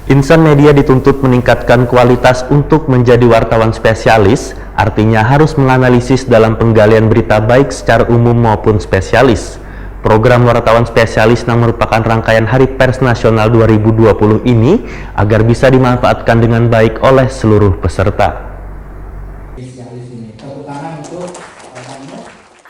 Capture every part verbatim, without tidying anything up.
Insan Media dituntut meningkatkan kualitas untuk menjadi wartawan spesialis, artinya harus menganalisis dalam penggalian berita baik secara umum maupun spesialis. Program wartawan spesialis yang merupakan rangkaian Hari Pers Nasional dua ribu dua puluh ini agar bisa dimanfaatkan dengan baik oleh seluruh peserta.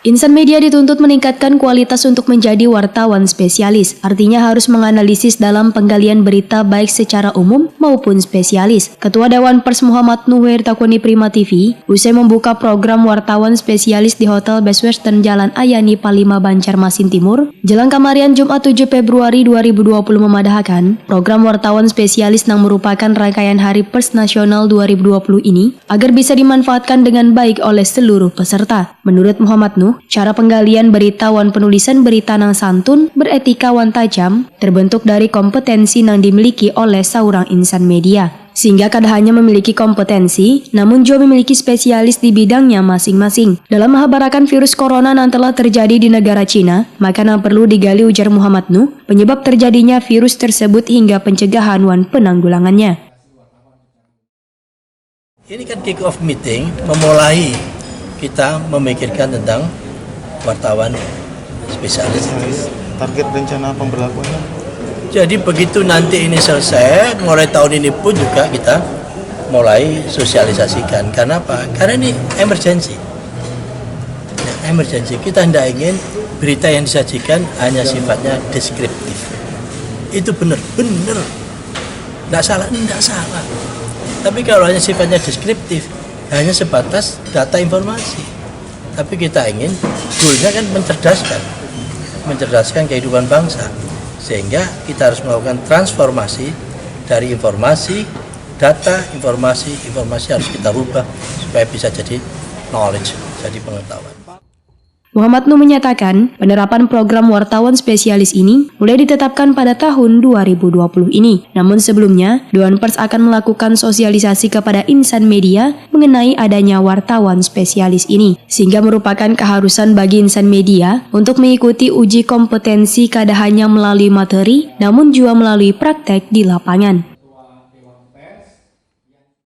Insan Media dituntut meningkatkan kualitas untuk menjadi wartawan spesialis, artinya harus menganalisis dalam penggalian berita baik secara umum maupun spesialis. Ketua Dewan Pers Muhammad Nuher Takuni Prima T V, usai membuka program wartawan spesialis di Hotel Best Western Jalan Ayani Palima Banjarmasin Timur, jelang kamarian Jumat tujuh Februari dua ribu dua puluh memadahakan, program wartawan spesialis yang merupakan rangkaian Hari Pers Nasional dua ribu dua puluh ini agar bisa dimanfaatkan dengan baik oleh seluruh peserta. Menurut Muhammad Nuh, cara penggalian berita wan penulisan berita nang santun, beretika wan tajam, terbentuk dari kompetensi nang dimiliki oleh seorang insan media. Sehingga kada hanya memiliki kompetensi, namun juga memiliki spesialis di bidangnya masing-masing. Dalam menghabarakan virus corona yang telah terjadi di negara Cina, maka yang perlu digali ujar Muhammad Nuh, penyebab terjadinya virus tersebut hingga pencegahan wan penanggulangannya. Ini kan kick off meeting, memulai kita memikirkan tentang wartawan spesialis. Target rencana pemberlakuannya? Jadi begitu nanti ini selesai, mulai tahun ini pun juga kita mulai sosialisasikan. Karena apa? Karena ini emergency. Ya, emergency. Kita tidak ingin berita yang disajikan hanya sifatnya deskriptif. Itu benar, benar. Tidak salah, tidak salah. Tapi kalau hanya sifatnya deskriptif, hanya sebatas data informasi. Tapi kita ingin goalnya kan mencerdaskan, mencerdaskan kehidupan bangsa. Sehingga kita harus melakukan transformasi dari informasi, data, informasi, informasi harus kita rubah supaya bisa jadi knowledge, jadi pengetahuan. Muhammad Nuh menyatakan, penerapan program wartawan spesialis ini mulai ditetapkan pada tahun dua ribu dua puluh ini. Namun sebelumnya, Dewan Pers akan melakukan sosialisasi kepada insan media mengenai adanya wartawan spesialis ini, sehingga merupakan keharusan bagi insan media untuk mengikuti uji kompetensi kada hanya melalui materi, namun juga melalui praktek di lapangan.